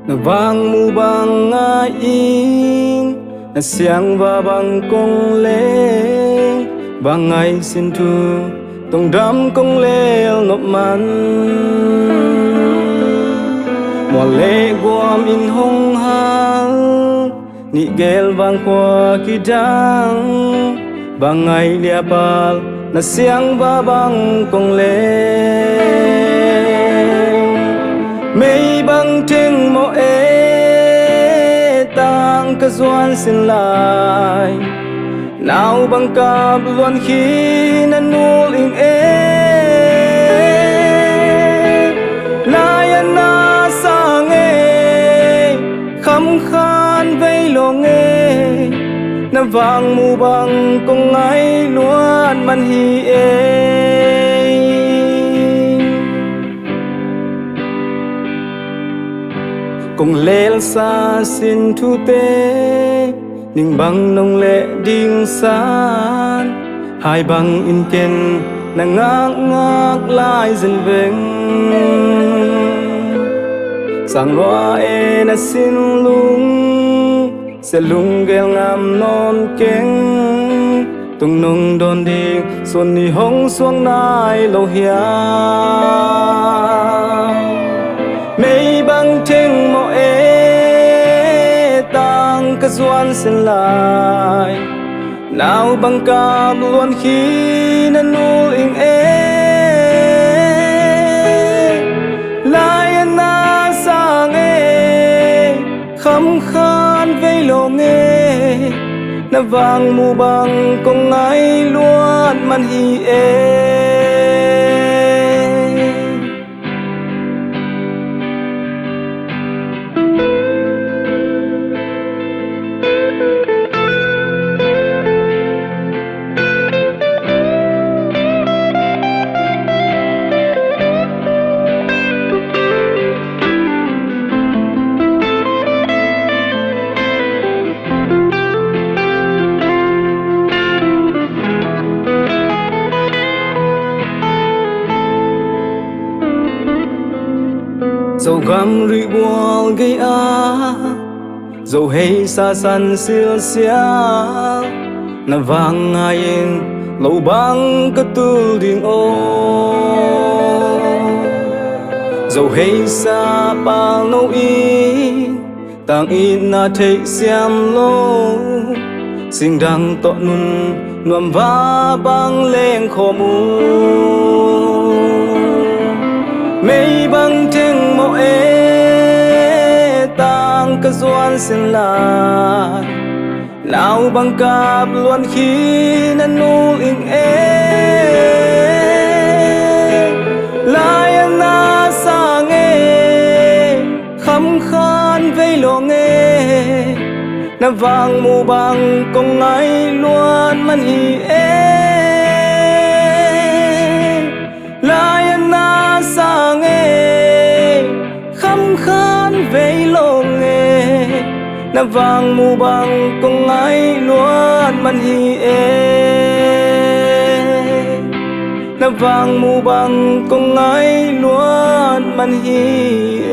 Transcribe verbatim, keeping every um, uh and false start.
Na vang mu bang ngai ing, na siangva bang kong leng, bang ngaih sin thu tong dam kong leel nop man. Mual le guam in hong hal, nih gel vang khua kidang, bang ngaih liapal, na siangva bang kong leng. Mei bang theng mawh e, tang ka zuan sin lai. Nau bang kap luan khi na nul ing e. Lai a na sang e, kham khan vei lo nge, na vang mu bang kong ngai luat man hi e. Kong lelsa sin thute, ning bang nong leh ding san, hai bang in ken na ngakngak lai zen veng. Sang lua e na sin lung, sia lunggel ngam nawn keng, tung nong dawn ding sun ni hong suak nai lo hiam. Mei bang theng mawh e, tang ka zuan sin lai. Nau bang kap luan khi na nul ing e. Lai a na sang e, kham khan vei lo nge, na vang mu bang kong ngai luat man hi e. Zogam rihbual gei-a, Zohei sa san silsial, na vang ngai-in lo bang ka tul ding aw. Zohei sa palno in tang itna theih siam lo, singdang tawh nun nuamva bang lengkhawm uh. Mei bang theng mawh e, tang ka zuan sin lai. Nau bang kap luan khi na nul ing e. Lai a na sang e, kham khan vei lo nge, na vang mu bang kong ngai luat man hi e. Lai a na sang e, kham khan vei lo nge, na vang mu bang kong ngai luat man hi e. Na vang mu bang kong ngai luat man hi e.